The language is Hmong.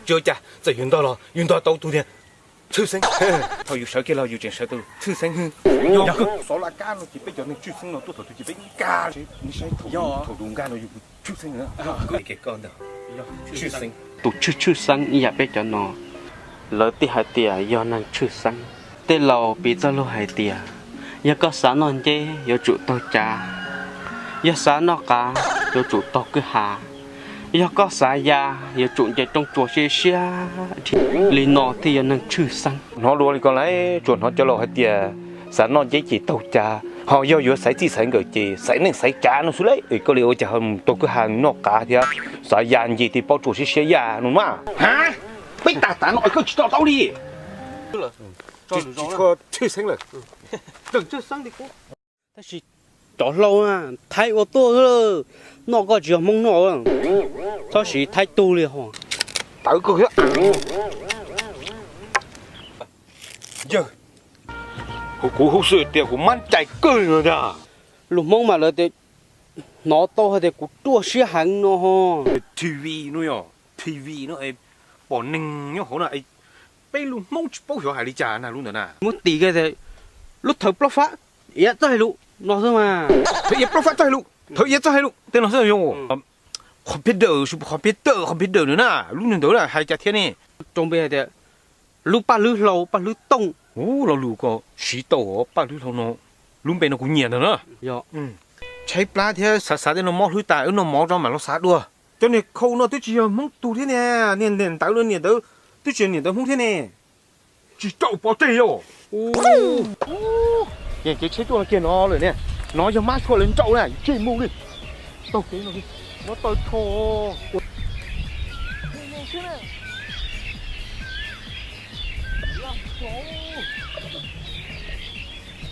Tsis ua cas, txawm yus ntog los yus ntog tau tus niag tshwj xeeb. Thaum yus sawv kiag los yus tseem sawv tus tshwj xeeb. Yog xov laj kab no ces peb cov neeg tshwj xeeb no tuaj thaum twg ces peb nkag, saib thaum tus nkag no yus tshwj xeeb. Tus tshwj tshwj xeeb ib yam peb cov no, lawv thiaj hais tias yog neeg tshwj xeeb. Tej laus piv txoj lus hais tias, yog koj xav noj nceb yuav tsum taug cav, yog xav noj qav yuav tsum taug kwj ha, yog koj xav ya yuav tsum nce rooj tsua siab siab, li no thiaj yog neeg tshwj xeeb. Hnov luag li ko lawm, tsuas hnov cov laus hais tias xav noj nceb ces taug cav, ho yog yuav xaiv txij xaiv nkawm ces xaiv neej xaiv tsav no xwb lauj. Koj li ua cas ho mus taug kwj ha noj qav thiab xav ya nce tej pob tsuas siab siab ya no mas? Peb tag tav no koj tsis to taub li. Tshwj xeeb lawm. Tab sis cov hlau na, Thaib ua tuaj, noj koj tsis yog Hmoob noj, txhob siv Thaib tug li ho. Tawv kawg thiab. Yawg, kuv, kuv hub xwb tias kuv mab cai kawg li no tiag. Lus Hmoob mas lawv tias, hnov tau hais tias kuv ruaj siab heev no ho. T V no yog, T V no pom neeg nyob hauv na, peb lus Hmoob tsis paub xyov hais li cas na lub ntawd na. Muab tis kiag tias lub thawv plaub fab iav txoj hais lus no xwb mas. Thawv iav plaub fab txoj hais lus, thawv iav txoj hais lus tej no xwb yog. Computer, computer, computer na, lub neeg ntawd hais cas thiab ne? Rau npe hais tias lub paj hlwb hlau, paj hlwb tooj. Ub, lo lus ko siv tau, paj hlwb hlau no, lub npe no kuv nyiam ntag na. Tshaib plab thiab xav xav tej no mob hlwb tas, wb noj mov tso mam los xav dua. Cov niag khau no twb tsis yog Hmoob tug thiab ne, niag niam ntawd, niam ntawd twb tsis yog niam ntawd Hmoob thiab ne. Tsis raum pov tseg yog. Yeej kev tsheb tuaj no kiag no lawm ne. No yog mab sua lawv nraum na, tseg mus li. Taug kev no li, no taw rho.